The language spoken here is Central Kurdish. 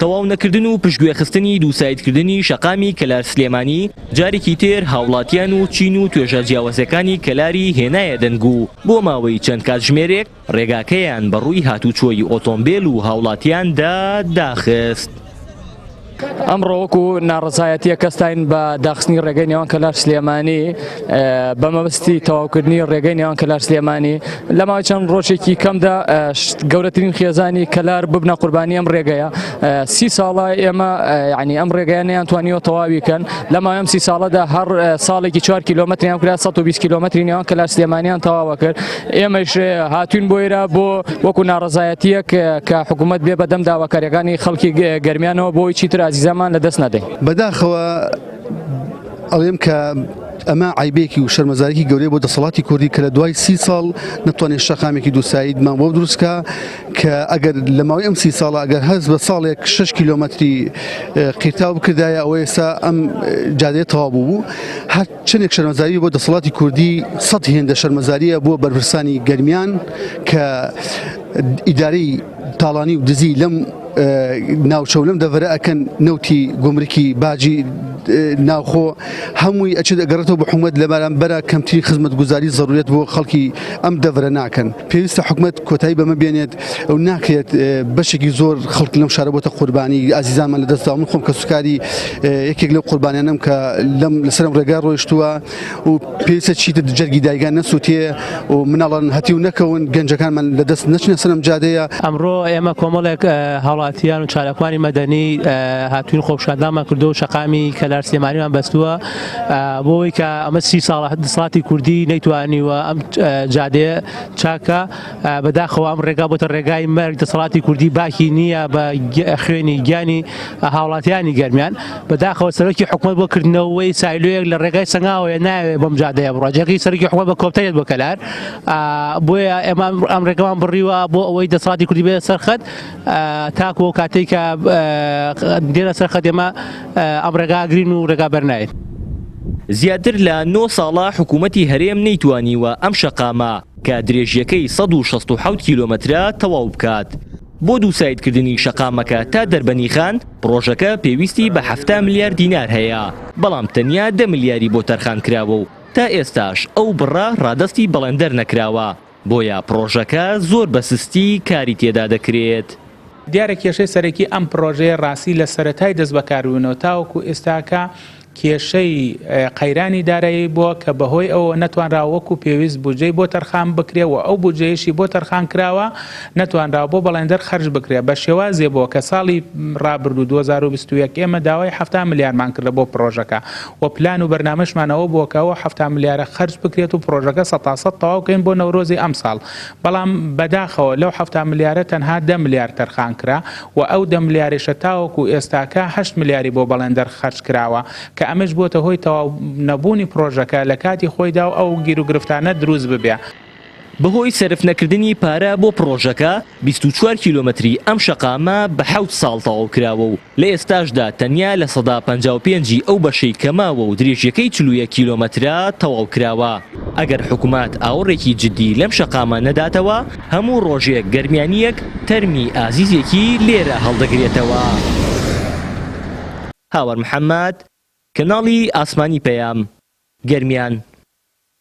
تەواو نەکردن و پشتگوێخستنی دووسایدکردنی شەقامی کەلار سلێمانی جارێکی تر هاوڵاتیان و چین و توێژە جیاوازەکانی کەلاری هێنایە دەنگ و بۆ ماوەی چەند کاتژمێرێک ڕێگاکەیان بەڕووی هاتوچۆی ئۆتۆمبێل و هاوڵاتیاندا داخست. ئەمڕۆ وەکو ناڕەزایەتییەک هەستاین بە داخستنی ڕێگەی نێوان کەلار سلێمانی بە مەبەستی تەواوکردنی ڕێگەی نێوان کەلار سلێمانی لە ماوەی چەند ڕۆژێکی کەمدا گەورەترین خێزانی کەلار ببنە قوربانی ئەم ڕێگەیە سی ساڵە ئێمە یعنی ئەم ڕێگەیە نەیانتوانیوە تەواوی کەن لە ماوەی ئەم سی ساڵەدا هەر ساڵێکی 4 کیلۆمەتریان کرا 120 کیلۆمەتری نێوان کەلار سلێمانیان تەواوە کرد ئێمەش هاتوین بۆ ئێرە بۆ وەکو ناڕەزایەتیەک کە حکوومەت بێ بەدەم داواکاریەکانی خەڵکی گەرمیانەوە بۆی چیتر ئازیزامان لە دەست نەدەین. بەداخەوە ئەڵێم کە ئەمە عیبێکی و شەرمەزارێکی گەورەیە بۆ دەسەڵاتی کوردی کە لە دوای سی ساڵ نەتوانێت شەقامێکی دووسایدمان بۆ دروستکە کە ئەگەر لە ماوەی ئەم سی ساڵە ئەگەر هەست بە ساڵێک 6 کیلۆمەتری قیرتاو بکردایە ئەوە ئێستا ئەم جادەیە تەواو بوو هەر چەندێک شەرمەزاری بۆ دەسەڵاتی کوردی سەد هێندە شەرمەزاریە بۆ بەرپرسانی گەرمیان کە ئیدارەی تاڵانی و دزی لەم ناوچە و لەم دەڤەرە ئەکەن نەوتی گومرکی باجی ناوخۆ هەمووی ئەچێت ئەگەڕێتەوە بە حکومەت لە بەرامبەرە کەمترین خزمەتگوزاری زەروریەت بۆ خەڵکی ئەم دەڤەرە ناکەن پێویستە حکومەت کۆتایی بەمە بێنێت و ناکرێت بەشێکی زۆر خەڵک لەم شارە بۆتە قوربانی ئازیزانمان لە دەستدا من خۆم کەسوکاری یەکێک لەو قوربانیانم کە لەم لەسەرم ڕێگا ڕۆیشتووە و پێویستە چیتر جەرگی دایگان نەسووتێ و مناڵان هەتیو نەکەون گەنجەکانمان لە دەست نەچنە سەرم جادەیە. ئەمڕۆ ئێمە کۆمەڵێک هاوڵاتیان و چالاکوانی مەدەنی هاتوین خۆپیشاندانمان کردووە و شەقامی کەلار سلێمانیمان بەستووە بۆ ئەوەی کە ئەمە سی ساڵە دەسەڵاتی کوردی نەیتوانیوە ئەم جادەیە چاکە بەداخەوە ئەم ڕێگا بۆتە ڕێگای مەرگ، دەسەڵاتی کوردی باکی نییە بە خوێنی گیانی هاوڵاتیانی گەرمیان، بەداخەوە سەرۆکی حکومەت بۆ کردنەوەی سایلۆیەک لە ڕێگای سەنگاوەیە نایەوێت بەم جادەیە بڕوا، جێگری سەرۆکی حکومەت بە کۆپتەر بۆ کەلار، بۆیە ئێمە ئەم ڕێگەمان بڕیوە بۆ ئەوەی دەسەڵاتی کوردی بێتە سەر خەت تاکو ئەو کاتەی کە دێنە سەر خەت ئێمە ئەم ڕێگا ئەگرین و ڕێگا بەرناین. زیاتر لە نۆ ساڵە حکومەتی هەرێم نەیتوانیوە ئەم شەقامە کە درێژییەکەی 167 کیلۆمەترە تەواو بکات. بۆ دووسایدکردنی شەقامەکە تا دەربەنیخان پڕۆژەکە پێویستی بە 70 ملیار دینار هەیە، بەڵام تەنیا دە ملیاری بۆ تەرخانکراوە و تا ئێستاش ئەو بڕە ڕادەستی بەڵێندەر نەکراوە، بۆیە پڕۆژەکە زۆر بە سستی کاری تێدا دەکرێت. دیارە کێشەی سەرەکی ئەم پڕۆژەیە ڕاستی لە سەرەتای دەستبەکاربوونەوە تاوەکو ئێستاکە کێشەی قەیرانی دارایی بووە کە بەهۆی ئەوەوە نەتوانراوە وەکو پێویست بودجەی بۆ تەرخان بکرێ و ئەو بودجەیەشی بۆ تەرخان کراوە نەتوانراوە بۆ بەڵێندەر خەرج بکرێ بە شێوازێ بووە کە ساڵی ڕابردوو 2021 ئێمە داوای 70 ملیارمان کردە بۆ پڕۆژەکە و پلان و بەرنامەشمان ئەوە بووە کە ئەوە 70 ملیارە خەرج بکرێت و پڕۆژەکە سەتاسەد تەواو کەین بۆ نەورۆزی ئەمساڵ بەڵام بەداخەوە لەو 70 ملیارە تەنها دە ملیار تەرخان کرا و ئەو دە ملیارەیشە تاوەکو ئێستاکە هەشت ملیاری بۆ بەڵێندەر خەرج کراوە کە ئەمەش بووەتە هۆی تەواو نەبوونی پڕۆژەکە لە کاتی خۆیدا و ئەو گیروگرفتانە دروست ببێ. بەهۆی سەرف نەکردنی پارە بۆ پڕۆژەکە، 24 کیلۆمەتری ئەم شەقامە بە حەوت ساڵ تەواو کراوە و لە ئێستاشدا تەنیا 55% ی ئەو بەشەی کە ماوە و درێژیەکەی 41 کیلۆمەترە تەواو کراوە. ئەگەر حکومات ئاوڕێکی جدی لەم شەقامە نەداتەوە، هەموو ڕۆژێک گەرمیانییەک تەرمی ئازیزێکی لێرە هەڵدەگرێتەوە. هاوار محەمەد، کەناڵی ئاسمانی پەیام، گەرمیان.